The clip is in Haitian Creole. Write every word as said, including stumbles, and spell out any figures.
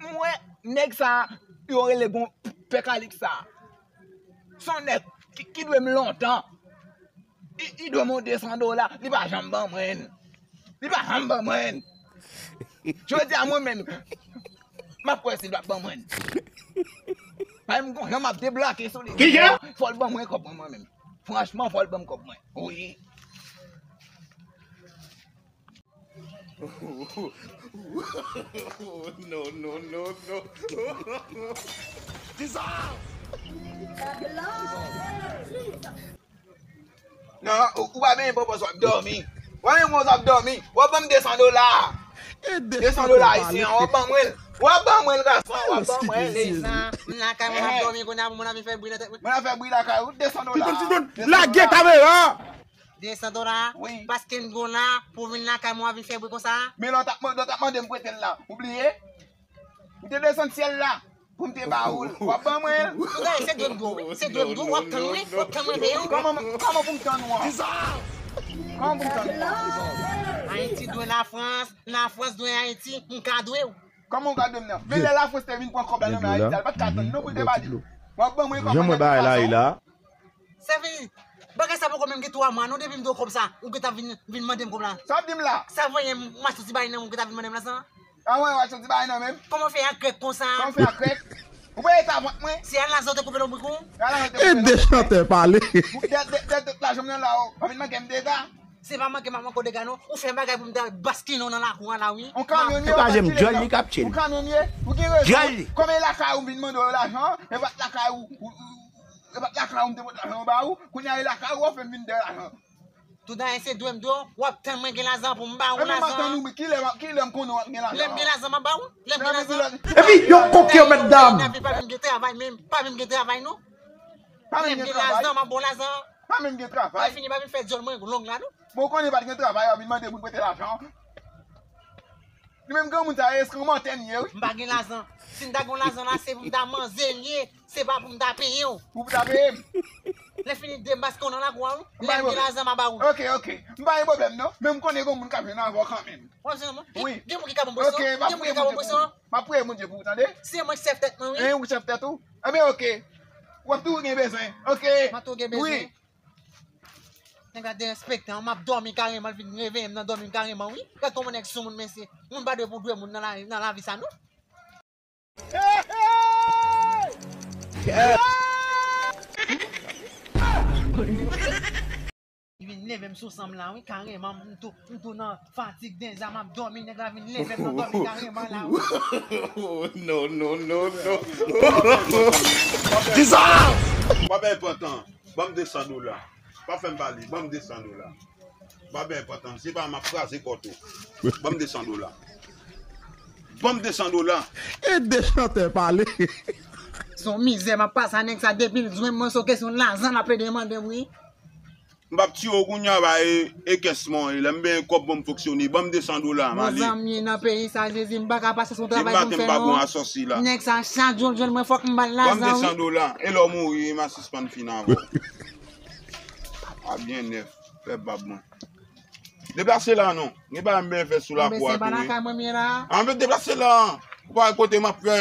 M wè nèg sa yo rele gon pè Kalix sa. Se yon nèg ki, ki dwe m lontan. Li, li dwe m yon de san dola. Li pa janm ban mwen. Li pa janm ban mwen. Jodi a mwen menm, m ap wè si l ap ban mwen. Paske m gon jan m ap deblake sou li. Fò l ban mwen kòb mwen, mwen menm. Franchman, fò l ban m kòb mwen. Wi. No, no, no, no. Jesus! Non, ou, ou pa benyen pòpòs, w ap dòmi. W ap benyen pòpòs, w ap dòmi. W ap ban m de san dola. De san dola ayisyen an, w ap ban mwen l. W ap ban mwen l, gason, w ap ban mwen l. De san, m lakay mwen, m ap dòmi, kounye a pou moun ap vin fè bri nan tèt mwen. Moun ap fè bri lakay ou, de san dola. Lage kamera! De san dola? Wi. Paske m gon la, pou vin lakay mwen, w ap vin fè bri konsa? Men lè w t ap, lè w t ap mande m prete l la, ou bliye? M te desann syèl la pou m te ba ou l. W ap ban mwen l. Ou gade, se dwe m dwe w, wi. Se dwe m dwe w, w ap tann mwen, w ap tann mwen peye w. Kòman, kòman pou m tann ou an? Kòman pou m tann ou an? Ayiti dwe Lafrans, Lafrans dwe Ayiti, m ka dwe w. Kòman ou ka dwe m nan? Men lè Lafrans te vin pran kòb la nan men Ayiti a, li pa t ka tann non pou l te ba li. W ap ban mwen kòb mwen nan tout fason. Se fini. Bagay sa poko menm gen twa mwa non, depi m dwe w kòb sa, ou gentan vin, vin mande m kòb la. Sa w ap di m la? Sa voye m, m al soti bay nan men w, ou gentan vin mande m lajan? A wen, w al soti bay nan men m. Kòman w fè ak grèk konsa? Kòman w fè ak grèk? Ou pa eta vant mwen? Se al lajan w te koupe lonbrik ou? E de chantè pale. De, de, de, de lajan m nan la, w pa vin manke m dega. Se pa manke m ap manke w dega non. Ou fè bagay pou m ta baskile w nan lakou an la, wi. On kamyon ye, w ap baskile nan. On kamyon ye. Ou gen rezon. Kòman e lakay ou m vin mande w lajan, e pa t lakay ou, ou, ou, e pa t lakay ou m te pot lajan an ba ou. Kounye a e lakay ou w ap fè m vin dèyè lajan. Tout dayè se dwe m dwe w, w ap tann mwen gen lajan pou m ba ou lajan. Epi m ap tann ou, kilè, kilè m konnen w ap gen lajan? Lè m gen lajan, m ap ba ou. Lè m gen lajan. Epi, yon koke, mèt dam. Nan vi pa menm gen travay menm, pa menm gen travay non. Pa menm gen travay. Lè m gen lajan, m ap ba w lajan. Pa menm gen travay. Lè fini, pa vin fè dyòl mwen long la non. Bon, ou konnen pa t gen travay, w ap vin mande moun prete lajan. Li menm granmoun sa, eskanmantè li ye, wi. M pa gen lajan. Si m ta gen lajan la, se pou m ta manze l ye. Se pa pou m ta peye w. Pou m ta peye m? Lè fini de mas konnen la kwa, wi. Lè m gen lajan, m a ba ou. Ok, ok. M pa gen pwoblèm, non. Men m konnen gen moun k ap jwenn avè w kanmenm. W ap jwenn mwen? Wi. Gen moun ki ka ban m presyon? Ok, m ap priye Bondye pou ou. M ap priye Bondye pou ou, tande? Se mwen k chèf tèt mwen, wi. E, ou chèf tèt ou? Ebyen, ok. W ap toujou gen bezwen. Ok. M ap toujou gen bezwen. Wi. Nèg la derespektan, m ap dòmi kareman, l vin reveye m nan dòmi m kareman, wi. Gad kòman nèg soumoun, mesye. Moun pa dwe pou dwe moun nan la, nan lavi sa, non. Li vin leve m sou san m la, wi, kareman, m tou, m tou nan fatig, deza, m ap dòmi, nèg la vin leve m nan dòmi kareman la, wi. No, no, no, no. Jesus! Papa enpòtan. Ban m de san dola. Pa fè m pale. Ban m de san dola. Pa byen enpòtan. Se pa m ap kraze kò tou. Ban m de san dola. Ban m de san dola. E de chantè pale. Se yon mizè m ap pase a nèg sa depi l jwenn mwen, se yon kesyon lajan l ap plede mande m, wi. M p ap tiye w kounye a, ba e, e kès mwen, lè m benyen kòb pou m fonksyone. Ban m de san dola, m ale. Bon, zanmi, nan peyi sa, Jezi, m pa ka pase sou travay pou m fè non. Depi maten m pa bon asòsi la. Nèg sa, chak jou l jwenn mwen, fòk m ba l lajan, wi. Ban m de san dola. E lè w mouri, m a sispann fin avè w. A byen nèf, fè bab mwen. Deplase la non. Gen bagay m byen fè sou lakou a tou, wi. Anben, se pa lakay mwen m ye la. Anben, deplase la. Ou pa wè kote m ap fè.